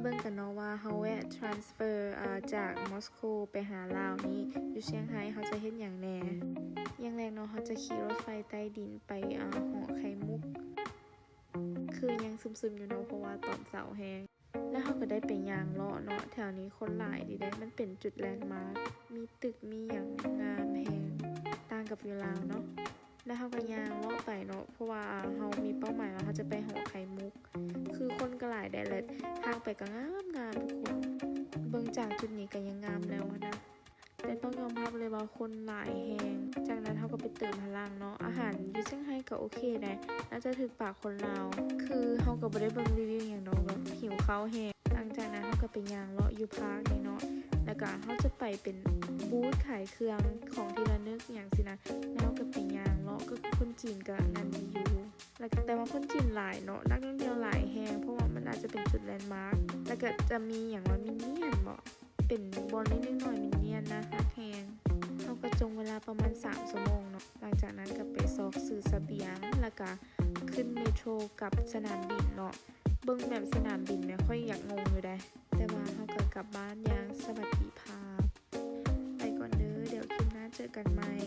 ເບິ່ງກັນເນາະວ່າເຮົາແວະ transfer ອາ ຈາກມອສໂກໄປຫາລາວນີ້ ຢູ່ຊຽງໄຮ້ເຮົາຈະເຮັດຫຍັງແດ່. ຢ່າງແລກເນາະ ເຮົາຈະຂີ່ລົດໄຟໃຕ້ດິນໄປ ອາ ຫໍໄຂ່ມຸກ ຄືຍັງຊຶມໆຢູ່ເນາະ ເພາະວ່າຕອນເຊົ້າແຮງ. ແລ້ວເຮົາກໍໄດ້ໄປຍ່າງເລາະເນາະ ແຖວນີ້ຄົນຫຼາຍດີເດ້ ມັນເປັນຈຸດແລນມາກ ມີຕຶກມີຫຍັງງາມແຮງ ຕ່າງກັບຢູ່ລາວເນາະ. ແລ້ວເຮົາກໍຍ່າງເລາະໄປເນາະ ເພາະວ່າເຮົາມີເປົ້າໝາຍວ່າເຮົາຈະໄປຫໍໄຂ່ມຸກ ຄືຄົນກໍຫຼາຍແດ່ ແລະ ທາງໄປກໍງາມໆ ທຸກຄົນ ເບິ່ງຈາກຈຸດນີ້ກໍຍັງງາມແລ້ວຫັ້ນນະ ແຕ່ຕ້ອງຍອມຮັບເລີຍວ່າຄົນຫຼາຍແຮງ. ຈາກນັ້ນເຮົາກໍໄປເຕີມພະລັງເນາະ ອາຫານຢູ່ຊຽງໄຮ້ກໍໂອເຄໄດ໋ ໜ້າຈະຖືກປາກຄົນລາວ ຄືເຮົາກໍບໍ່ໄດ້ເບິ່ງຣີວິວຫຍັງດອກ ແບບຫິວເຂົ້າແຮງ. ຫຼັງຈາກນັ້ນເຮົາກໍໄປຍ່າງເລາະຢູ່ພາກນີ້ເນາະ ແລ້ວກໍເຮົາຈະໄປເປັນບູດຂາຍເຄື່ອງຂອງທີ່ລະນຶກຫຍັງຊີ້ນະ ແລ້ວເຮົາກໍໄປຍ່າງເລາະ ກໍຄືຄົນຈີນກໍນັ້ນຢູ່ ແລ້ວກໍ ແຕ່ວ່າຄົນຈີນຫຼາຍເນາະ ນັກທ່ອງທ່ຽວຫຼາຍແຮງ ເພາະວ່າມັນອາດຈະເປັນຈຸດແລນມາກ ແລ້ວກໍຈະມີຫຍັງວ່າມິນນຽນບໍ ເປັນບ່ອນເລັກໆນ້ອຍໆ ມິນນຽນ ໜ້າຮັກແຮງ. ເຮົາກໍຈົ່ງເວລາປະມານສາມຊົ່ວໂມງເນາະ ຫຼັງຈາກນັ້ນກໍໄປຊອກຊື້ສະບຽງ ແລ້ວກໍຂຶ້ນເມໂທຣກັບສະໜາມບິນເນາະ. ເບິ່ງແບບສະໜາມບິນແມ່ ຂ້ອຍຢາກງົງຢູ່ໃດ໋ ແຕ່ວ່າເຮົາກໍກັບບ້ານຢ່າງສະຫວັດດີພາບ. ໄປກ່ອນເດີ ດຽວຄລິບໜ້າເຈີກັນໃໝ່.